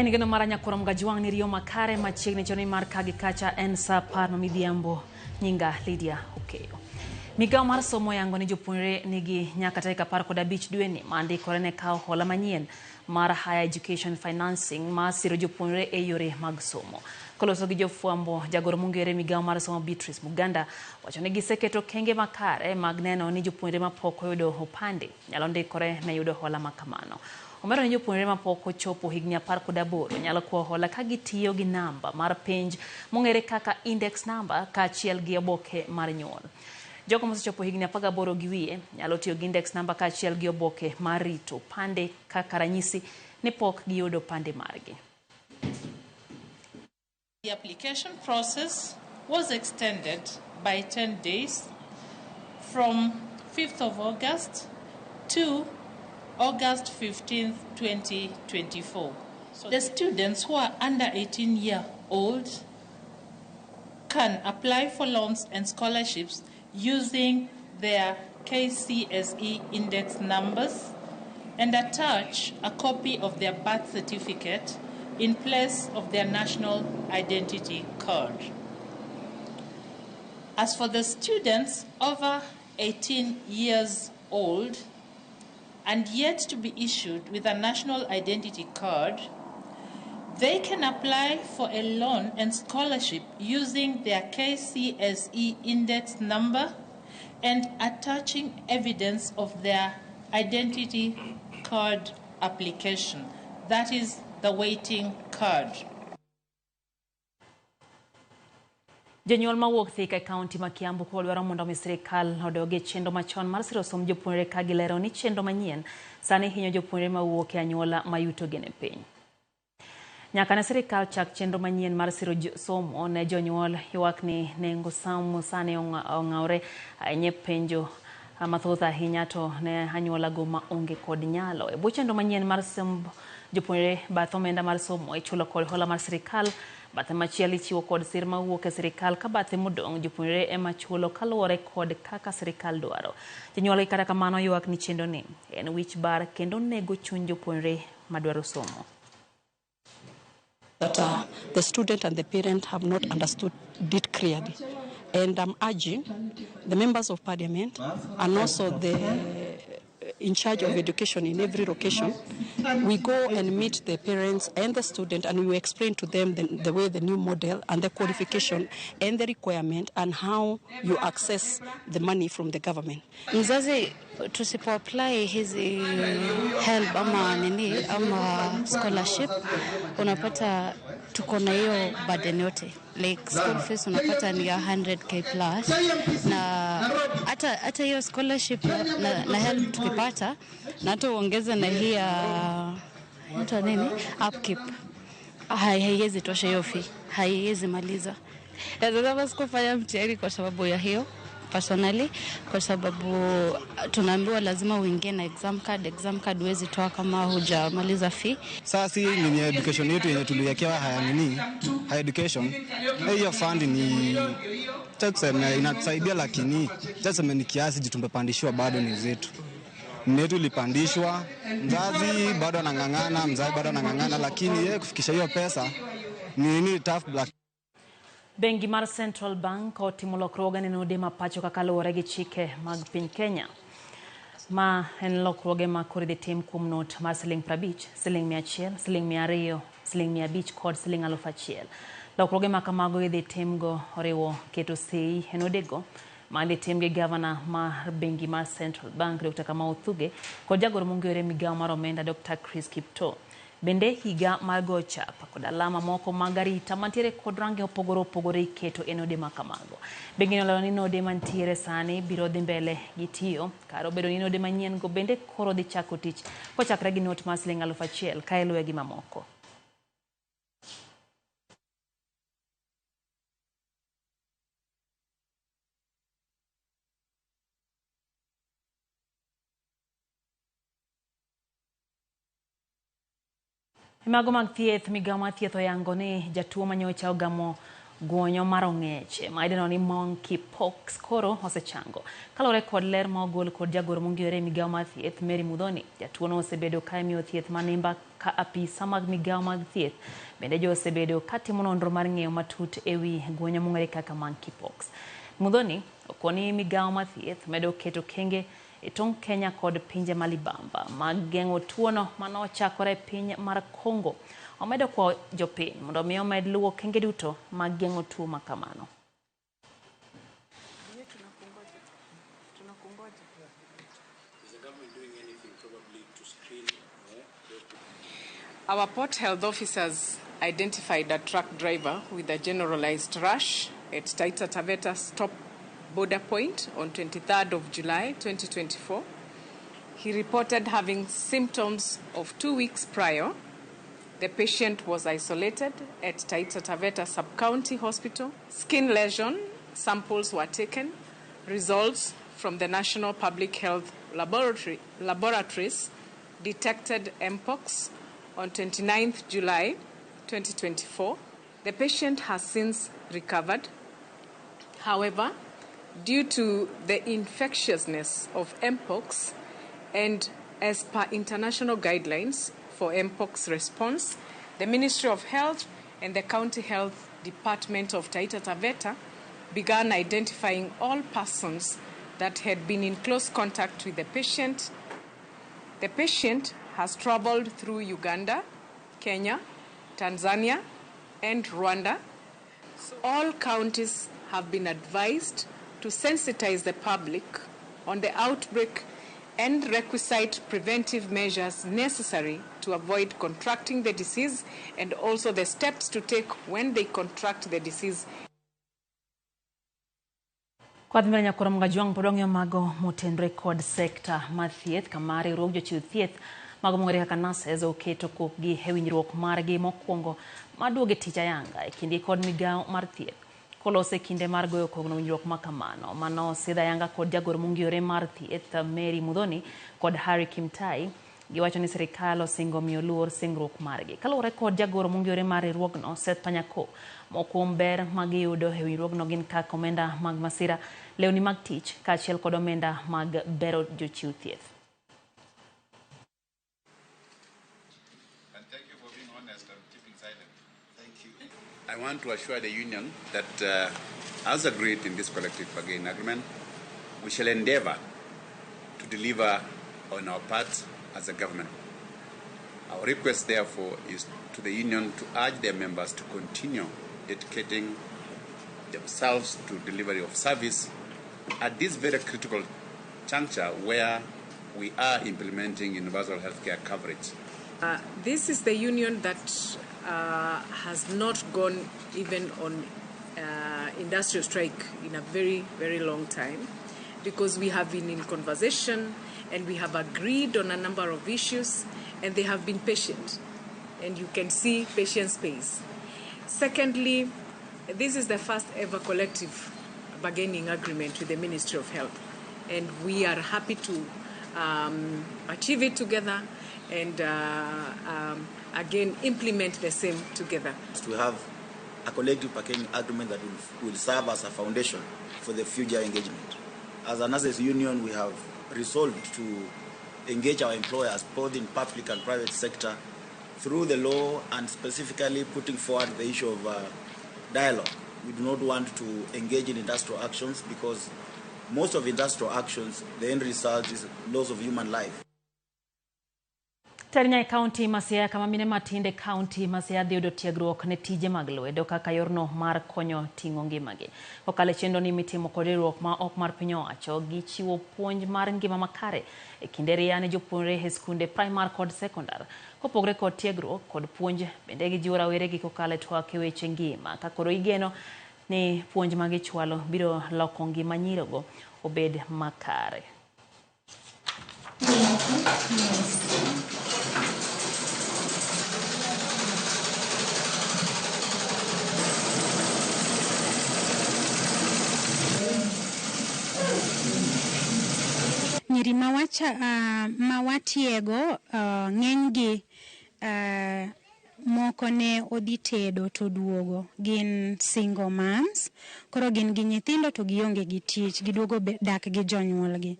En geno mar Nyakwar Mgajwang' ni riyo makare machiegni choni mar ka gi kacha en saa 10 ma midhiambo. Nyinga Lydia Okeyo. Migawo mar somo yango ni jopuonjre nigi nyaka tarik 15 dweni ma ndikore ne kawo hola manyien mar Higher Education Financing ma siro jopuonjre e yore mag somo. Koloso gi jofwambo, jagoro mongere migawo mar somo Beatrice Muganda wacho ni giseketo okenge makare mag neno ni jopuonjre mapok oyudo opande nyalo ndikore ne yudo hola ma kamano. Omedo ni jopuonjre mapok ochopo higni 18 nyalo kwayo hola ka gitiyo gi namba mar penj mong'ere kaka index number kaachiel gi oboke mar nyuol. Jogo mosechopo higni 18 gi wiye nyalo tiyo gi index number kaachiel gi oboke mar rito opande kaka ranyisi ni pok giyudo opande margi. The application process was extended by 10 days from 5th of August to August 15th, 2024. So the students who are under 18 year old can apply for loans and scholarships using their KCSE index numbers and attach a copy of their birth certificate in place of their national identity card. As for the students over 18 years old and yet to be issued with a national identity card, they can apply for a loan and scholarship using their KCSE index number and attaching evidence of their identity card application. That is the waiting card. Jonyuol mawuok Thika e kaunti ma Kiambu koro dwaro mondo mi sirikal odog e chenro machon mar siro somb jopuonjre ka gilero ni chenro manyien sani hinyo jopuonjre mawuok e anyuola ma yutogi ni piny. Nyaka ne sirikal chak chenro manyien mar siro somo ne jonyuol ywak ni nengo somo sani ong'awre ahinya e penjo mathoth ahinya to ne anyuola go ma onge kod nyalo. E bwo chenro manyien mar somb jopuonjre, bath omenda mar somo ichulo kod hola mar sirikal, bathe machielo ichiwo kod sir mawuok e sirikal ka bathe modong' jopuonjre ema chulo kaluwore kod kaka sirikal dwaro. Jonyuolgi kata kamano ywak ni chenro ni en wich bar kendo nego chuny jopuonjre madwaro somo. That the student and the parent have not understood it clearly. And I'm urging the members of parliament and also the in charge of education in every location, we go and meet the parents and the student and we explain to them the way the new model and the qualification and the requirement and how you access the money from the government. Mzazi tusipo apply hizi help ama nini ama scholarship, unapata tuko na hiyo burden yote, like school fees unapata ni 100K plus, na hata hiyo scholarship na help tukipata, na hata uongeze na hii ya nini upkeep, haiwezi tosha hiyo fee, haiwezi maliza. Sasa sikufanya mtihani kwa sababu ya hiyo personally, kwa sababu tunaambiwa lazima uingie na exam card. Exam card huwezi toa kama hujamaliza fee. Sasa si nini education yetu yenye tuliwekewa haya nini higher education, hiyo fund ni tuseme inatusaidia, lakini tuseme ni kiasi juu tumepandishwa bado ni zetu. Yetu ilipandishwa, mzazi bado anang'ang'ana, mzazi bado anang'ang'ana, lakini yeye kufikisha hiyo pesa ni nini tough black. Bengi mar Central Bank otimo lokruoge ne node ma pacho kaka luwore gi chike mag piny Kenya. Ma en lokruoge ma koro idhi tim kuom not mar siling 50, siling 100, siling 200, siling 500 kod siling 1000. Lokruoge ma kamago idhi timgo oriwo keto sei e nodego ma idhi tim gi gavana mar bengi mar Central Bank Dr. Kamau Thuge kod jagoro mongere migawo mar omenda Dr. Chris Kiptoo. Bende higa mar goyo chapa kod alama moko mag arita mantiere kod rangi mopogore opogore iketo e node ma kamago. Bengi no olero ni node mantiere sani biro dhi mbele gi tiyo kar obedo ni node manyien go bende koro dhi chako tich kochakre gi not mar siling 1000 ka iluwe gi mamoko. Mago mag thieth, migawo mar thieth oyango ni jatuo manyocha ogamo Guonyo mar ong'eche ma idendo ni monkey pox koro osechango. Kaluwore kod ler ma ogol kod jagoro mongirore e migawo mar thieth Mary Muthoni, jatuono osebedo ka imiyo thieth manimba ka apisa mag migawo mag thieth bende jo osebedo ka timo nonro mar ng'eyo matut ewi guonyo mong'ere kaka monkey pox. Muthoni okoni migawo mar thieth medo keto kenge e tong' Kenya kod pinje ma libamba mag geng'o tuono manochakore e piny mar Congo. Omedo kwa jopiny mondo mi omed luwo okenge duto mag geng'o tuo ma kamano. Our port health officers identified a truck driver with a generalized rash at Taita Taveta stop border point on 23rd of July 2024. He reported having symptoms of 2 weeks prior. The patient was isolated at Taita Taveta Sub-County Hospital. Skin lesion samples were taken. Results from the National Public Health Laboratories detected Mpox on 29th July 2024. The patient has since recovered. However, due to the infectiousness of Mpox and as per international guidelines for Mpox response, the Ministry of Health and the County Health Department of Taita Taveta began identifying all persons that had been in close contact with the patient. The patient has traveled through Uganda, Kenya, Tanzania, and Rwanda. All counties have been advised to sensitize the public on the outbreak and requisite preventive measures necessary to avoid contracting the disease and also the steps to take when they contract the disease. Kwa dhi mbele nyakoro mga pod wang'iyo mago motenore kod sekta mar thieth kama riwruog jochiw thieth mago mong'ere kaka nurses oketo kokgi e winjruok margi mokwongo maduogo e tich ayanga e kindgi kod migawo mar thieth. Kolose kinde mar goyo kogno winjruok ma kamano mano sidh ayanga kod jagoro mongirore mar thieth Mary Muthoni kod Harry Kimtai giwacho ni sirikal osingo miyo luor singruok margi. Kaluwore kod jagoro mongirore mar riwruogno Seth Panyako, moko kuom ber magiyudo e winjruogno gin kaka omenda mag masira, lewni mag tich kaachiel kod omenda mag bero jochiw thieth. And thank you for being honest and keeping silent. Thank you. I want to assure the union that, as agreed in this collective bargaining agreement, we shall endeavor to deliver on our part as a government. Our request, therefore, is to the union to urge their members to continue dedicating themselves to delivery of service at this very critical juncture where we are implementing universal healthcare coverage. This is the union that has not gone even on industrial strike in a very, very long time, because we have been in conversation and we have agreed on a number of issues, and they have been patient. And you can see patience pays. Secondly, this is the first ever collective bargaining agreement with the Ministry of Health, and we are happy to achieve it together and again implement the same together. To have a collective bargaining agreement that will serve as a foundation for the future engagement. As a nurses union, we have resolved to engage our employers both in public and private sector through the law, and specifically putting forward the issue of dialogue. We do not want to engage in industrial actions because most of industrial actions, the end result is loss of human life. Ternya e kaunti ma Siaya kama mine matindo e kaunti ma Siaya dhi yudo tiegruok ne tije mag lwedo kaka yorno mar konyo ting'o ngimagi. Kokalo e chenro ni mitimo kod riwruok ma ok mar piny owacho, gichiwo puonj mar ngima makare e kinde ria ne jopuonjre e skunde primar kod sekondar. Kopogore kod tiegruok kod puonj, bende gijiwo raweregi kokalo e twak e weche ngima ka koro igeno ni puonj ma gichwalo biro loko ngima nyirogo obed makare. Nyiri mawatiego ng'enygi Moko ne odhi tedo to duogo, gin single moms, koro gin gi nyithindo to gionge gi tich, giduogo dak gi jonyuolgi.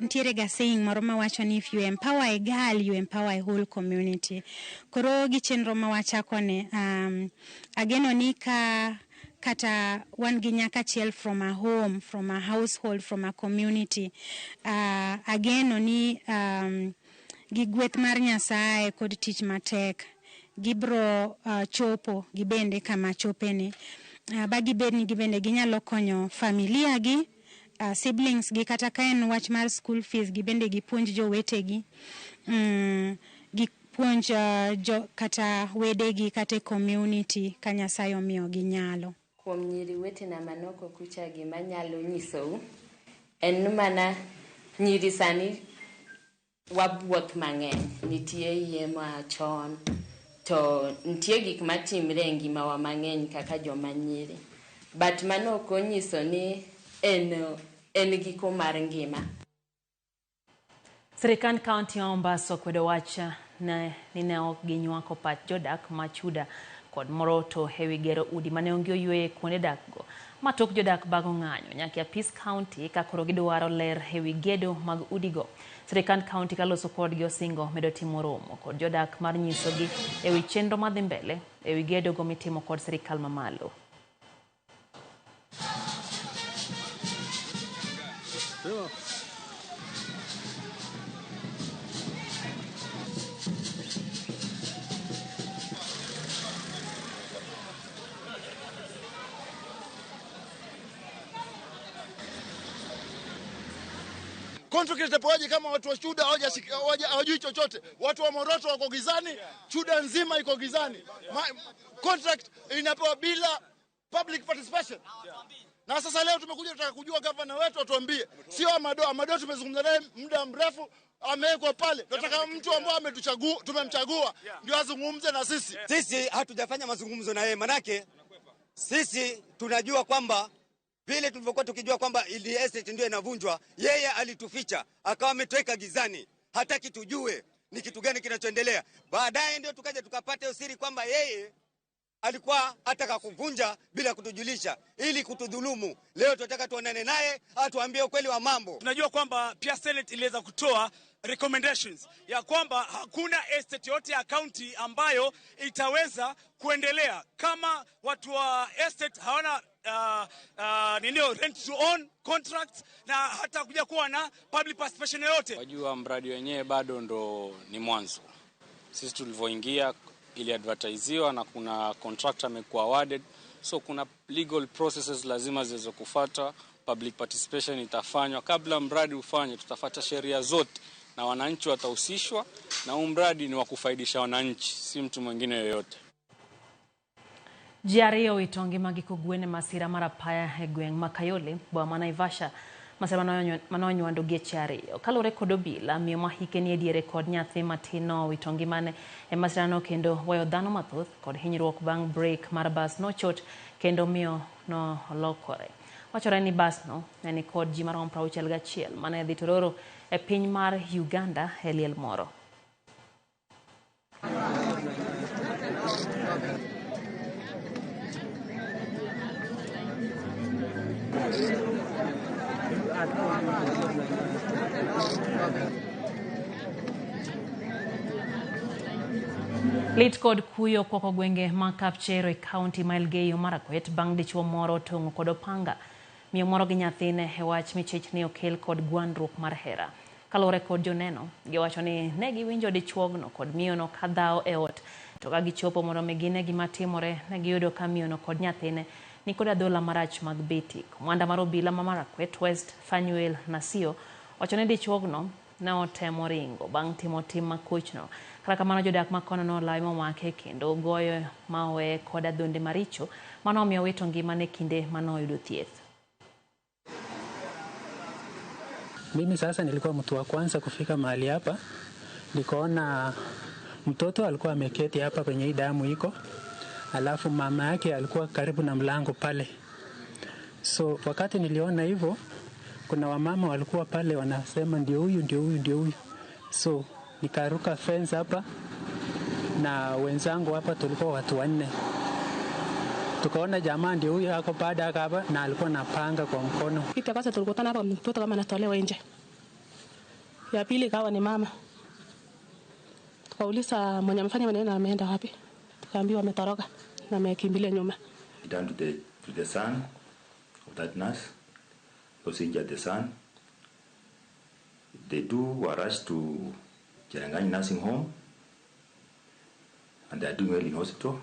Nitiere ga saying moro mawacho ni if you empower a girl, you empower a whole community. Koro gi chenro mawachako ni, ageno ni ka kata wan gi nyaka achiel from a home, from a household, from a community, ageno ni gi gweth mar Nyasaye kod tich matek, gibro chopo gibende kama chopeni, ba gibed ni gibende ginyalo konyo familia gi, siblings gi, kata ka en wach mar school fees, gibende gipuonj jowetegi, gipuonj jo, kata wedegi kata e community ka Nyasaye omiyogi nyalo. Kuom nyiri wetena manoko kucha, gima nyalo nyisou en ni mana nyiri sani wabuoth mang'eny. Nitie yie machon to nitie gik matimre e ngimawa mang'eny kaka joma nyiri, but mano ok onyiso ni en giko mar ngima. Sirikand kaunti ma Mombasa okwedo wach ni ne ok ginywako pach jodak ma Chuda kod Moroto ewi gero udi mane onge oyweyo e kuonde dak go. Ma tok jodak bago ng'anyo nyaka e apis kaunti ka koro gidwaro ler ewi gedo mag udigo. Sirikand kaunti kaloso kodgi osingo medo timo romo kod jodak mar nyisogi ewi chenro madhi mbele ewi gedo go mitimo kod sirikal mamalo. Contract itapewaje kama watu wa Chuda hawajui chochote? Watu wa Moroto wako gizani, Chuda nzima iko gizani. Contract inapewa bila public participation. Na sasa leo tumekuja tutaka kujua gavana wetu atuambie. Sio Amado, Amado tumezungumza naye muda mrefu, amewekwa pale. Tunataka mtu ambaye ametuchagua, tumemchagua ndio azungumze na sisi. Sisi hatujafanya mazungumzo na yeye, manake sisi tunajua kwamba vile tulivyokuwa tukijua kwamba ili estate ndio inavunjwa, yeye alituficha, akawa ametuweka gizani, hataki tujue ni kitu gani kinachoendelea. Baadaye ndio tukaja tukapata usiri kwamba yeye alikuwa ataka kuvunja bila kutujulisha ili kutudhulumu. Leo tunataka tuonane naye atuambie ukweli wa mambo. Tunajua kwamba pia Senate iliweza kutoa recommendations ya kwamba hakuna estate yote ya county ambayo itaweza kuendelea kama watu wa estate hawana rent to own contracts na hata kuja kuwa na public participation yoyote. Wajua mradi wenyewe bado ndo ni mwanzo. Sisi tulivyoingia ili advertisiwa na kuna contractor amekuwa awarded, so kuna legal processes lazima ziweze kufuata, public participation itafanywa kabla mradi ufanywe. Tutafuata sheria zote na wananchi watahusishwa, na huu mradi ni wa kufaidisha wananchi, si mtu mwingine yoyote. Ji ariyo owito ngimagi kogwen e masira mar apaya e gweng' ma Kayole, boma ma Naivasha. Masira mane onywando geche ariyo. Kaluwore kod obila, miyo ma hike ni e diere kod nyathi matin nowito ngimane e masirano kendo weyo dhano mathoth kod hinyruok bang' brek mar bas nochot kendo miyo no olokore. Wachore ni basno ne ni kod ji maromo 61 mane dhi Tororo e piny mar Uganda e liel moro. Lit kod kuyo kwako gwenge ma Kapchero e kaunti ma Elgeyo Marakwet bang' dichuo moro tong'o kod opanga miyo moro gi nyathine e wach michich ni okel kod gwandruok mar hera. Kaluwore kod joneno, giwacho ni ne giwinjo dichuogno kod miyono ka dhawo e ot, to ka gichopo mondo mi gine gima timore, ne giyudo ka miyono kod nyathine ni kod adhola marach mag beti. Komanda mar obila ma Marakwet West, Fanuel Nasio, wacho ni dichuogno ne otemo ringo bang' timo tim makochno. Kata kamano jodak ma kono nolawe momake kendo goyo ma oweye kod adhonde maricho mane omiyo owito ngimane kinde mane oyudo thieth. Mimi sasa nilikuwa mtu wa kwanza kufika mahali hapa, nikaona mtoto alikuwa ameketi hapa kwenye hii damu iko, alafu mama yake alikuwa karibu na mlango pale. So wakati niliona hivyo, kuna wamama walikuwa pale wanasema ndio huyu, ndio huyu, ndio huyu. So nikaruka fence hapa, na wenzangu hapa tulikuwa watu wanne. Tukaona jamaa ndio huyo ako baada hapa na alikuwa na panga kwa mkono. Kitu kwanza tulikutana hapa mtoto kama anatolewa nje. Ya pili kawa ni mama. Tukauliza mwenye amefanya maneno ameenda wapi? Tukaambiwa ametoroka na amekimbilia nyuma. He turned to the son of that nurse. He also injured the son. The two were rushed to Cherangany Nursing Home and they are doing well in hospital.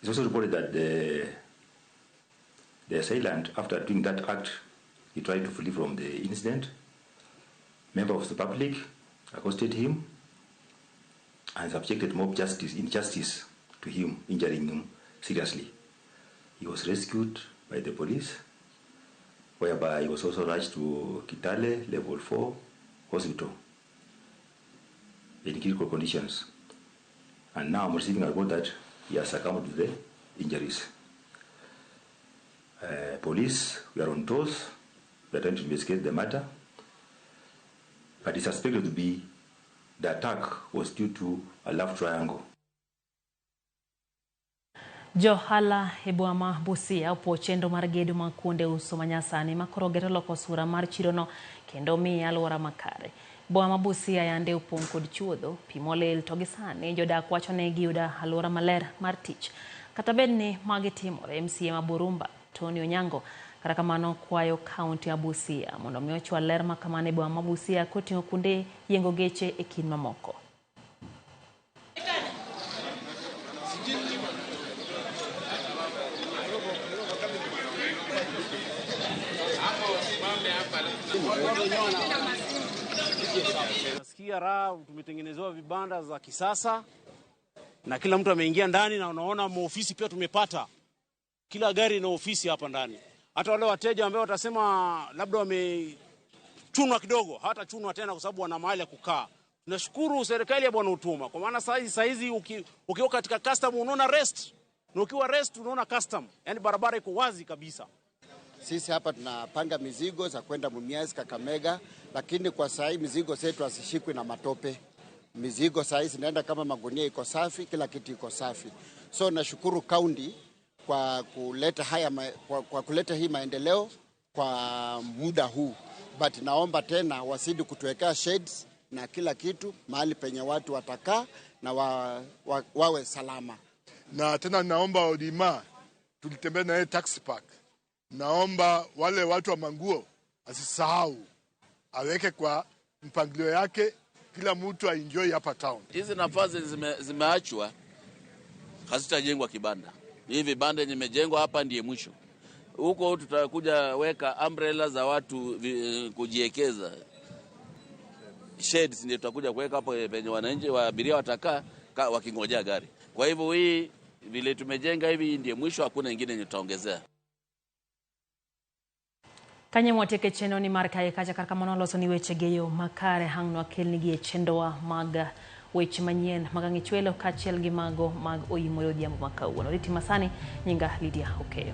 It's also reported that the assailant, after doing that act, he tried to flee from the incident. Member of the public accosted him and subjected mob justice, injustice to him, injuring him seriously. He was rescued by the police, whereby he was also rushed to Kitale Level 4 Hospital in critical conditions. And now I'm receiving a report that he has succumbed to the injuries. Police, we are on toes. We are trying to investigate the matter. But it's suspected to be the attack was due to a love triangle. Johala e boma Busia opuo chenro mar gedo mag kuonde uso manyasani makoro geto loko sura mar chirono kendo miye alwora makare. Boma Busia yande opong' kod chuodho, pi molil to gi sani jodak wacho ni giyudo alwora maler mar tich. Kata bed ni magi timore, MCA ma Burumba Tony Onyango kata kamano kwayo kaunti ya Busia mondo mi ochwal ler makamano e boma ma Busia koting'o kuonde yiengo geche e kind mamoko. Nasikia raha, tumetengenezewa vibanda za kisasa na kila mtu ameingia ndani, na unaona maofisi pia tumepata. Kila gari na ofisi hapa ndani. Hata wale wateja ambao watasema labda wamechunwa kidogo, hawatachunwa tena kwa sababu wana mahali ya kukaa. Tunashukuru serikali ya Bwana Utuma kwa maana saizi ukiwa katika custom unaona rest, na ukiwa rest unaona custom. Yaani barabara iko wazi kabisa. Sisi hapa tunapanga mizigo za kwenda Mumias, Kakamega, lakini kwa saa hii mizigo zetu hazishikwi na matope. Mizigo saa hii zinaenda kama magunia iko safi, kila kitu iko safi. So nashukuru kaunti kwa kuleta haya kwa kuleta hii maendeleo kwa muda huu. But naomba tena wasidi kutuwekea shades na kila kitu mahali penye watu watakaa na wawe salama. Na tena naomba Odima, tulitembea na yeye taxi park. Naomba wale watu wa manguo asisahau, aweke kwa mpangilio yake, kila mtu aenjoy hapa town. Hizi nafasi zimeachwa hazitajengwa kibanda. Hivi vibanda vimejengwa hapa ndiye mwisho. Huko tutakuja weka umbrella za watu kujiekeza. Shades ndio tutakuja kuweka hapo penye wananchi wa abiria watakaa wakingojea gari. Kwa hivyo hii vile tumejenga hivi ndiye mwisho, hakuna nyingine tutaongezea. Kanye mwateke chenro ni mar kae kacha kar kamano loso ni weche geyo makare hangno akelnigi e chenrowa mag weche manyien mag ang'ichwelo kaachiel gi mago mag Oyimore Odhiambo ma kawuono. Riti masani, nyinga Lydia Okeyo.